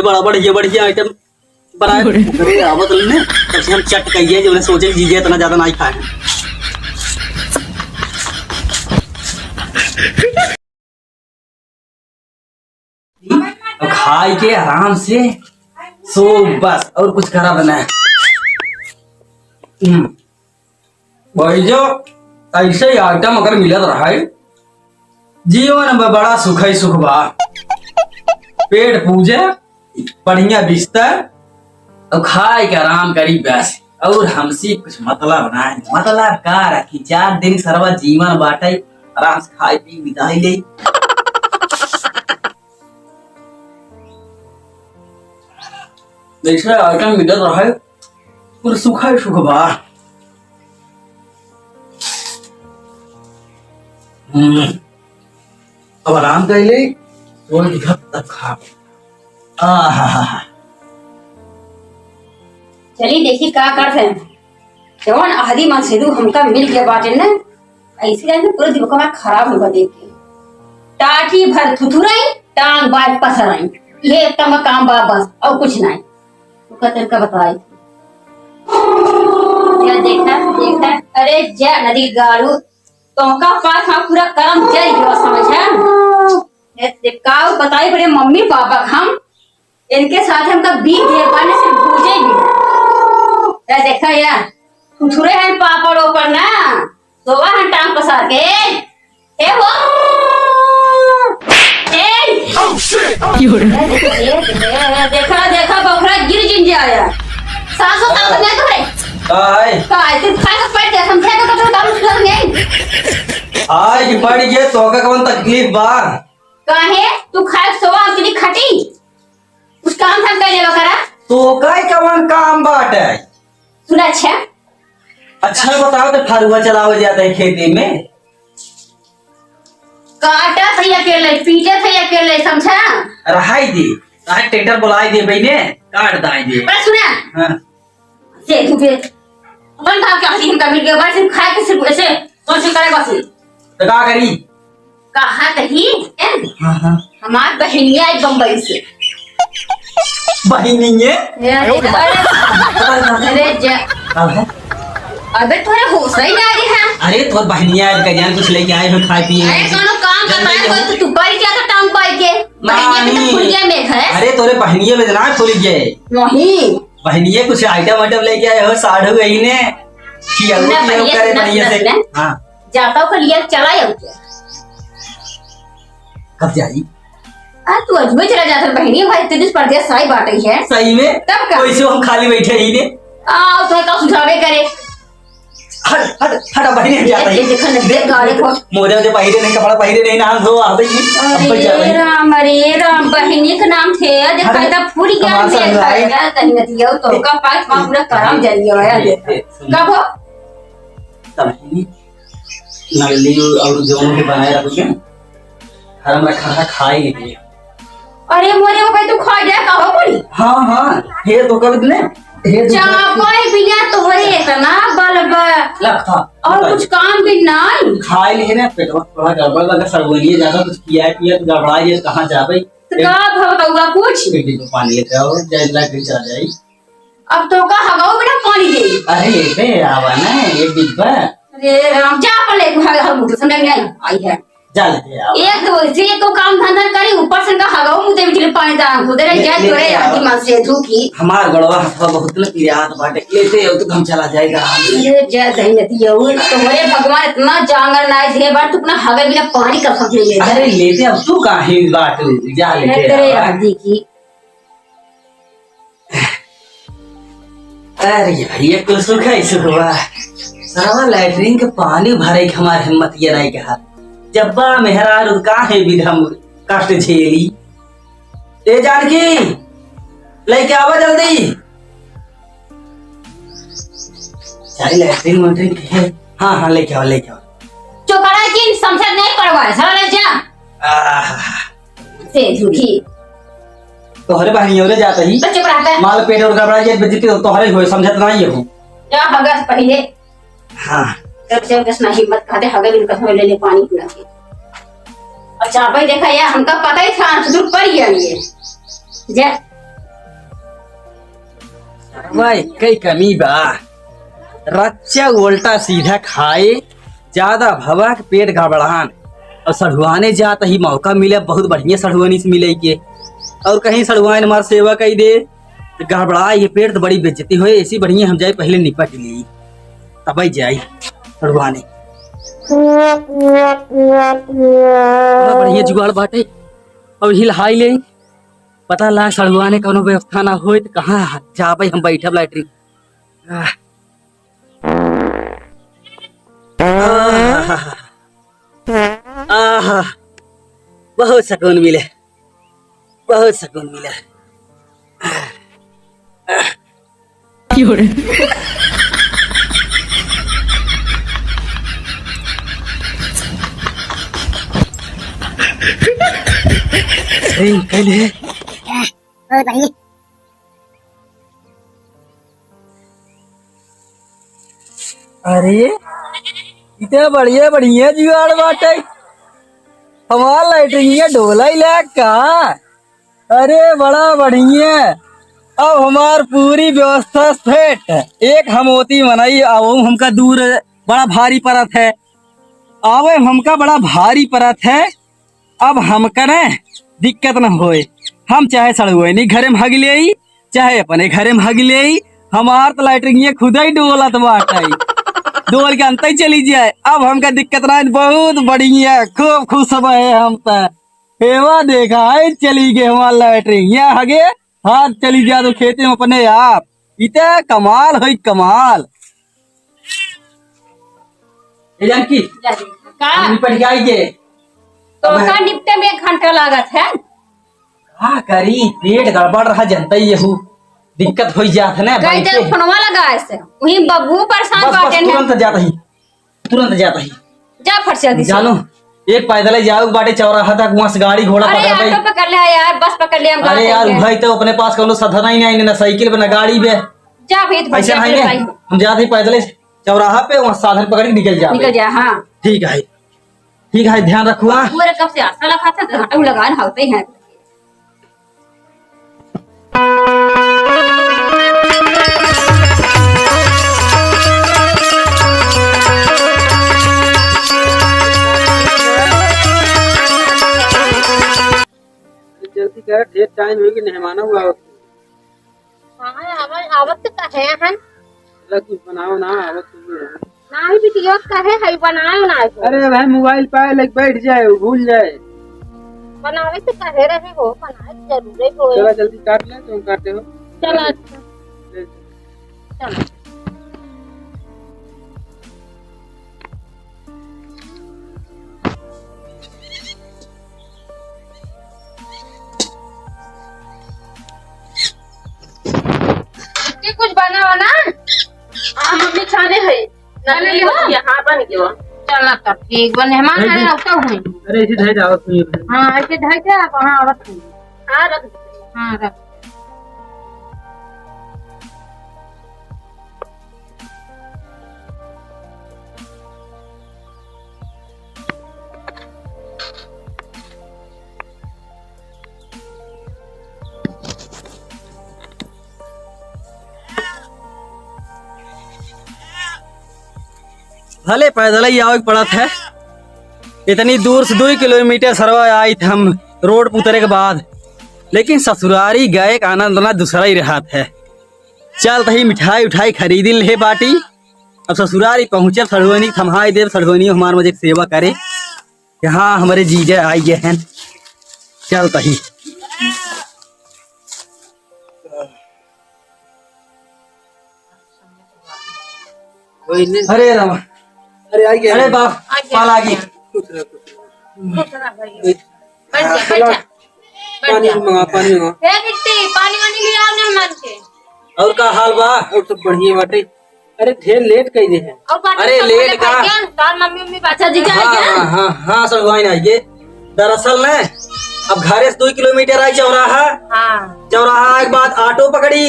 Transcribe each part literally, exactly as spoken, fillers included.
बड़ा बढ़िया, बढ़िया आइटम बनाए। अरे, आवत रहले, तब से हम चट कहिए, जो उन्हें सोचे कि जीजा इतना ज्यादा ना ही खाए। अब खाए के आराम से सो, बस और कुछ करा बना। हम्म। भाई जो ऐसे ही आइटम अगर मिलत रहे, जीवन में बड़ा सुख ही सुख बा। पेट पूजे, बढ़िया बिस्तर, और खाए के आराम करी बस। और हमसे कुछ मतलब ना है। मतलब का रखी, चार दिन सरवा जीवन बाटे, आराम से खाए पी बिताई ले। जैसे आइटम मिलत रहे, कुल सुखा ही सुख बा। हम्म। अब आराम कर ले, रोज घर तक खा। आहा। चली देखी का करत हैं। जवन अहदी मनसेधू हमका मिल गया बाटे न, ऐसे जाने पूरा दिमाग हमार खराब होगा देख के। टाटी भर थुथुराई, टांग बाज पसराई। ये एक तमा काम बा बस, और कुछ नहीं। तू का तेरे का बताई। या देखा, देखा, अरे जा नदी गाड़ू, तोहका पास हम पूरा करम जल गयो समझा। ए, ए, का बताई बड़े मम्मी पापा का हम, इनके साथ हमका बीत दिए पाने से भूजे भी। ए, देखा या, थुथुरे हैं पापड़ ओपड़ ना, सोवा हैं टांग पसार के। ए हो। ए। ए, ए, ए, देखा, देखा, बखरा गिर जिन जाया। सासो, सासो, मैं तो रे। का है? का है? तू खा के पड़ जा, समझा तो, तो, तो, तो, नहीं। आज बढ़ गए, तोहका कौन तकलीफ बा? काहे? तू खाए सोवा, हम तेरी खटी। कुछ काम धाम कर लेवा करा। तोहका कौन काम बाटे? सुना, अच्छा। अच्छा बताओ, तो फरुआ चलावे जाता है खेती में? काटा थे अकेले, पीटे थे अकेले, समझा? रहाई दे, आज ट्रैक्टर बुलाई दे बहिने, काट दाई दे। पर सुना। हाँ। से तू के अपन भाव के हदी हमका मिल गया, बस खाए के सिर्फ ऐसे सोच करे बस। तो का करी? कहा कही, हैं? हाँ, हाँ। हमार बहिनिया आई बम्बई से। बहिनिये? ये अरे, अरे, जा। का है? अबे तोरे होश ही ना रही है। अरे तोर बहिनिया आई, का जान कुछ लेके आए हो खाए पिए। अरे कोनो काम का नहीं, टाइम नहीं। हो तो तू पड़ क्या था टांग पाई के? बहिनिया भी तो नहीं। फुलिया में है। अरे तोरे बहिनिये में ना फुल गए। नहीं। बहिनिये कुछ आइटम वाइटम लेके आए हो, साढ़ू गई ने। खियाऊ ना पियाऊ बहिनिया करे सुना, बढ़िया सुना, से। सुना। हाँ। जाता ओकर लिया चला आऊ क्या? कब जाई? आ, तू अजूबे चला जात बहिनी, भाई, तेरे परदेस साई बाटे है। सही में? तब का? वैसे हम खाली बैठे ही ने। आ, तो का सुझावे करे? हट, हट, हट, बहिनी, हम जाता ए, ही। देखा न, देख, गाड़ी को। मोजा जो पहिरे नहीं, कपड़ा पहिरे नहीं, नहा धो, आ गई। अब अरे जाता ही। राम, अरे राम, बहिनी के नाम थे, देखा अरे, था पूरी हमार ज्ञान संग दे, आए। खाया, तनी नतिया, तो ए, का पास वहाँ पूरा करम ए, जलिया है। ए, ए, सुन। कब हो? तब ही नल्ली और जौन के बनाए रख के, घर में खाना खाए नहीं। अरे मोरे बाबा, तू खा जा, कहो बोली। हाँ, हाँ, हे तो कर दे, हे तो चापा ही बिना तोहरे इतना बल बा। ला, खा, और खा। कुछ काम भी नहीं। खाए लिए ना, पेटवा थोड़ा गड़बड़ लगा, सब बोलिए, ज्यादा कुछ किया है, पिया तो गड़बड़ा गया, कहाँ जाबे? तो का भव बउआ कुछ? बेटी को पानी लेते आओ, जाए लाइट चला जाए। अब तो का हगाऊ बिना पानी दे। अरे लेते आवा ना, एक डिब्बा। अरे राम, जा पर ले, तू हगाऊ मुझे समझ में आई है। जा लेते आओ। एक तो वैसे एक तो काम धंधा करी, ऊपर से इनका हगाऊ मुझे बिजली पानी दान खुदे रह ले, जाए, लेते तोरे आओ। आदि मन से धूखी। हमार गड़वा हथवा बहुत न पिरात बाटे, लेते आओ तो हम चला जाएगा। अरे जय दही नती यहू, तोहरे भगवान इतना जांगर ना है, बार तू अपना हगाऊ बिना पानी का समझ ले। अरे लेते, अब तू काहे बाटू, जा लेते तेरे आओ। आदि की। अरे भैया, कुछ सुख है, सुख हुआ। साला लैट्रिन के पानी भरे के हमार हिम्मत ये नहीं कहा। जब्बा मेहरारू का है विधम कष्ट झेली। ए जानकी, लेके आवा जल्दी। चाहे लैट्रिन वैट्रिन के है। हाँ, हाँ, लेके आवा, लेके आवा। चोकरा की समझ नहीं पड़वा है, साला ले जा। आह। से झूठी। तोहरे बहनियों रे जात ही। तो चुप रहता है। माल पेट और गड़बड़ा ये बेइज्जती तो तोहरे होए, समझत नहीं हो। जा हगस पहिले। हाँ। जब से उनके सुना हिम्मत खाते हगे बिन कसम ले ले पानी पिला के। अच्छा भाई देखा यार, हमका पता ही था, सुधुर पड़ गया ये। जा। वाह, कई कमी बा। रच्चा उल्टा सीधा खाए, ज्यादा भवा के पेट गड़बड़ान। और सढ़ुआने जात ही मौका मिले, बहुत बढ़िया सढ़ुआनी से मिले के। और कहीं सढ़ुआन हमार सेवा कई दे, तो गड़बड़ा ये पेट तो बड़ी बेइज्जती होए। ऐसी बढ़िया हम जाए पहले निपट ली, तब जाई सढ़ुआने। बड़ा बढ़िया जुगाड़ बाटे। और हिल हाई ले, पता लाग सड़ुआने कौनो व्यवस्था ना होई त कहाँ जाबे हम बैठब लैट्रिन। आह। आह। आह। बहुत सुकून मिले, बहुत सुकून मिले। अरे, अंकल है। बहुत बढ़िया। अरे, इतना बढ़िया, बढ़िया जुगाड़ बाटे। हमार लैट्रिनिया ढोला ही लाग का? अरे, बड़ा बढ़िया। अब हमार पूरी व्यवस्था सेट। एक हमोती मनई, अब हमका दूर बड़ा भारी परत है। आवे हमका बड़ा भारी परत है। अब हमका न दिक्कत न होए, हम चाहे सड़ुआइनी घरे में हग लेई, चाहे अपने घरे में हग लेई, हमार त लैट्रिनिया खुदइ डोलत बाटइ, डोल के अंतइ चली जाए। अब हमका दिक्कत ना, बहुत बढ़िया, खूब खुश भए हम त। हेवा देखा, आइ चली गए हमार लैट्रिनिया हगे, हाथ चली जा तो खेते में अपने आप। इते कमाल होई, कमाल। ए जानकी, का? हम निपट जाई जे। तो अब का निपटे में एक घंटा लागत है? का करी, पेट गड़बड़ रहा, जनता ही यहू दिक्कत होई जात है ना, कई बाइक देर से। फोनवा लगा ऐसे, वहीं बबू परेशान बस, बस, बाटे ना। तुरंत जात ही, तुरंत जात ही। जा फट से जल्दी से। जानो, एक पैदल ही जाओ बाटे चौराहा तक, वहां से गाड़ी घोड़ा अरे, पकड़ ले। ऑटो पकड़ ले यार, बस पकड़ ले, हम अरे जाते यार, हैं। भाई तो अपने पास कौनो साधन ही नहीं, ना साइकिल पे, ना गाड़ी पे। जा भाई, तो ऐसे भैया नहीं अपने है, भाई। हम जाते ही पैदल ही चौराहा पे, वहाँ साधन पकड़ के निकल जाते। निकल जा, हाँ। ठीक है, ठीक है, ध्यान रखुआ। पूरे कब से आशा लगा था, घाटा लगा रहा होते हैं। जल्दी कर, ढेर टाइम होई कि मेहमानों हुआ होती। हाँ, आवा-, आवत तो कहे हन। चला कुछ बनाओ ना, आवत तो ये है। नाही बिटिया कहे है, बनाओ ना हो। अरे भाई, मोबाइल पाए लग बैठ जाए, वो भूल जाए। बनावे तो कहे रहे हो, बनाए जरूरे हो। चला जल्दी काट ले, तुम काटे हो। चला, अच्छा। ले। चला। के कुछ बना हो ना? हाँ, मम्मी छाने है। बन गया? हाँ, बन गया। चला तब ठीक बा, मेहमान अरे, आए, अब तो हुई। अरे, ऐसे धर जाओ, सुनिए। हाँ, ऐसे धर के आप वहाँ आवत हुई। हाँ, रख दो। हाँ, रख। भले पैदल ही आवे के पड़त है, इतनी दूर से दुई किलोमीटर सरवा आइत हम रोड पे उतरे के बाद, लेकिन ससुरारी गए के आनंद ना दूसरा ही रहत है। चल तही मिठाई उठाई खरीदी ले बाटी, अब ससुरारी पहुँचब, सढ़ुआनी थम्हाई देब, सढ़ुआनी हमार मजे के सेवा करे कि हाँ, हमरे जीजा आई गए हैं। चल तही। अरे रामा, अरे, आई गया। अरे बाप, आ गया। पाल आ गई। खुश रह, खुश रह। बैठ जा, बैठ जा, बैठ जा। पानी मंगा, पानी मंगा। हे बिट्टी, पानी वानी ले आओ मेहमान के। और का हाल बा? और सब बढ़िया बाटे। अरे ढेर लेट कई दे है। और बाटे अरे सब लेट खाना का? खा गया? तार मम्मी, मम्मी बात अच्छा, जीजा आ हाँ, गया? हाँ, हाँ, हाँ, सब वहीं आई गए। दरअसल में अब घरे से दुई किलोमीटर आई चौराहा। हाँ। चौराहा के बाद ऑटो पकड़ी,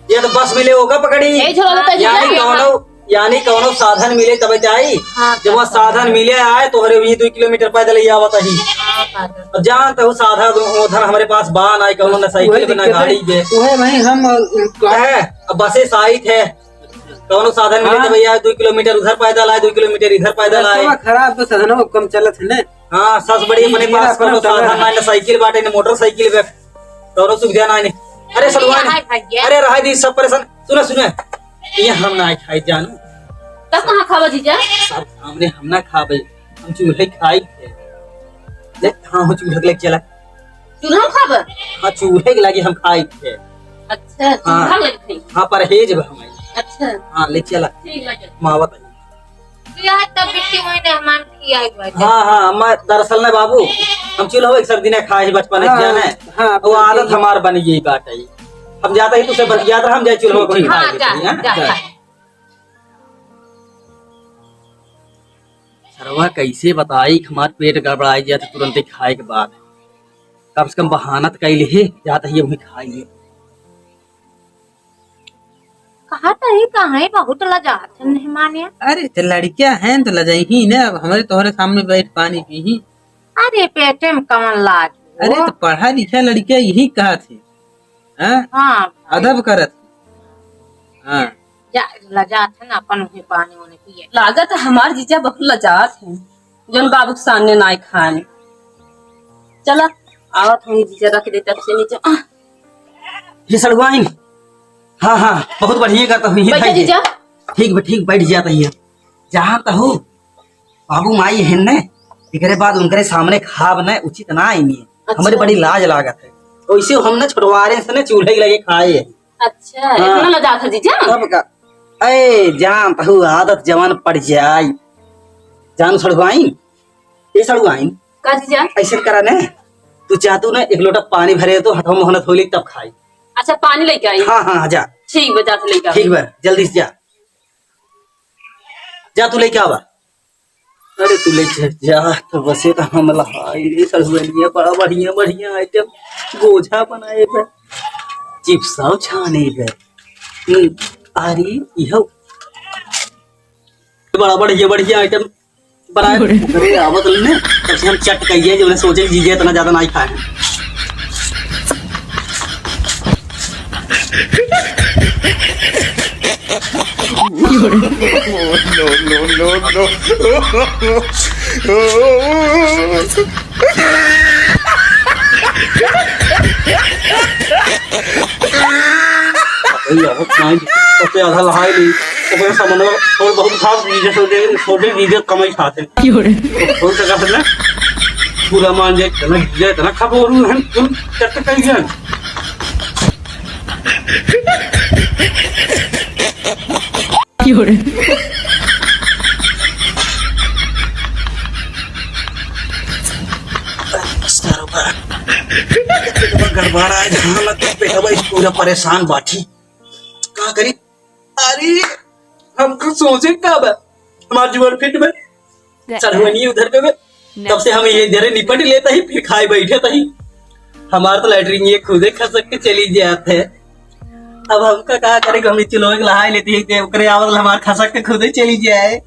या तो बस मिले ओका पकड़ी। यही छोड़ा था जीजा। यानी कौनो, यानी कौनो साधन मिले तबे जाई। हाँ, जब वह साधन मिले आए तो हरे वही दुई किलोमीटर पैदल ही आवत ही। हाँ, साधन। अब जान तो साधन ओधन हमरे पास बा ना, कौनो ना साइकिल पे ना गाड़ी पे। वह भाई हम, अ, है। अब बसेस आइत है, कौनो साधन मिले तो हाँ। भैया, दो किलोमीटर उधर पैदल आए, दो किलोमीटर इधर पैदल आए। रस्तवा खराब तो साधनवा कम चलत है ना। हाँ, सबसे बड़ी अपने ये पास रखो कौनो साधन ना। ना, ना साइकिल बाटे, ना मोटरसाइकिल बे, कौनो सुविधा ना है। अरे ये सलमान, हाय भैया। अरे रहा दी, सब परेशान। सुना, सुना, ये हम ना खाई जानू। तब कहाँ खाबा जीजा? सब सामने हम ना खाबे, हम चूल्हे खाई थे। ले, हाँ, हो चूल्हे के लेके चला। चूल्हा में खाबा? हाँ, चूल्हे के लागे हम खाई थे। अच्छा, हाँ। चूल्हा लगे खाई। हाँ, परहेज बा हमारी। अच्छा। हाँ, ले चला। ठीक लगे। माँ बताइए। तो यह तब बिट्टी वही मेहमान की आई हुआ है। हाँ, हाँ, हम दरअसल ना बाबू, हम चूल्हा एक सब दिने खाए ही बचपन में हाँ, जाने। हाँ, वो आदत बिल्कुल। हमार बन गई बात है। हम जाते ही तुझसे बतियात रहा, हम जाए चूल्हा ठीक, कोई ठीक। खाए हाँ, जा, बिट्टी, हाँ? जा, जा। जा। सरवा कैसे बताई कि हमार पेट गड़बड़ाई जात तुरंते खाए के बाद। कम से कम बहाना तो कैले हे, जात ही अभी खाई ले। कहा तो ही कहाँ है, बहुत लजात है मेहमान या। अरे तो लड़कियां हैं तो लजाई ही ना, अब हमारे तोहरे सामने बैठ पानी पी ही। अरे पेटे में कौन लाज हो? अरे तो पढ़ा लिखा लड़कियां यही कहा थे। हाँ? हाँ। अदब करत। हाँ। जा, लजात है ना, अपन उन्हें पानी उन्हें पिए। लागत है हमार जीजा बहुत लजात है, जौन बाबू के सामने नाई खान। चला, आवत हूँ जीजा, रख दे तब से नीचे। आह। हे सड़ुआइन। हाँ, हाँ, बहुत बढ़िया करता हूँ, ये बैठा भाई। जीजा। ठीक बा, ठीक, बैठ जाता ही है। जहाँ तो हो, बाबू माई है ने, एकरे बाद उनकरे सामने खाब न उचित ना आईनी। अच्छा। हमरे बड़ी लाज लागत है। वैसे हम न छोटवारे से न चूल्हे के लगे खाए हैं। अच्छा, हाँ। इतना लजात है जीजा? तब का? ए, जान तहु आदत जवान पड़ जाई। जान सड़ुआइन, ए सड़ुआइन। का जीजा? ऐसे करा ने, तू जा तू न एक लोटा पानी भरे तो हथवा मुँह धो ली तब खाई। अच्छा, पानी लेके आई? हाँ, हाँ, हाँ, जा। ठीक बा, जात लेके आओ। ठीक बा, जल्दी से जा। जा तू लेके आवा। अरे तू ले जा, जा, तो बसे तो हम लहाई ले सड़ुआइन, बड़ा बढ़िया, बढ़िया आइटम गोझा बनाए बे, चिप्स और छाने बे। हम्म, अरे, इहो बड़ा बढ़िया, बढ़िया आइटम बनाए। अरे, आवत ले ने, तब से हम चट कहिए, जो उन्हें सोचे, जीजे इतना ज्यादा ना ही खाए। No, no, no, no। भैया, वो खाए, सबसे आधा लहाई ली, ओकरे सामने और बहुत खास चीजें सोचे, सोचे चीजें कम ही खाते। क्यों रे? तो हो सका ना, पूरा मान जाए, इतना, इतना खबोरू है, तुम चट कहिए। क्यों रे? गड़बड़ है, जहाँ लग के बेटा भाई पूरा परेशान बाठी। का करी? अरे, हम तो सोचे का बा? हमार जीवन फिट में, सड़ुआइन उधर पे बे। तब से हम ये जरे निपट लेता ही, फिर खाए बैठे तही। हमार तो लैट्रिन ये खुदे खसक के चली जात है। अब हमका का करे, हम चुलवा के लहाई लेती है, ओकरे आवत हमार खसक के खुदे चली जाए।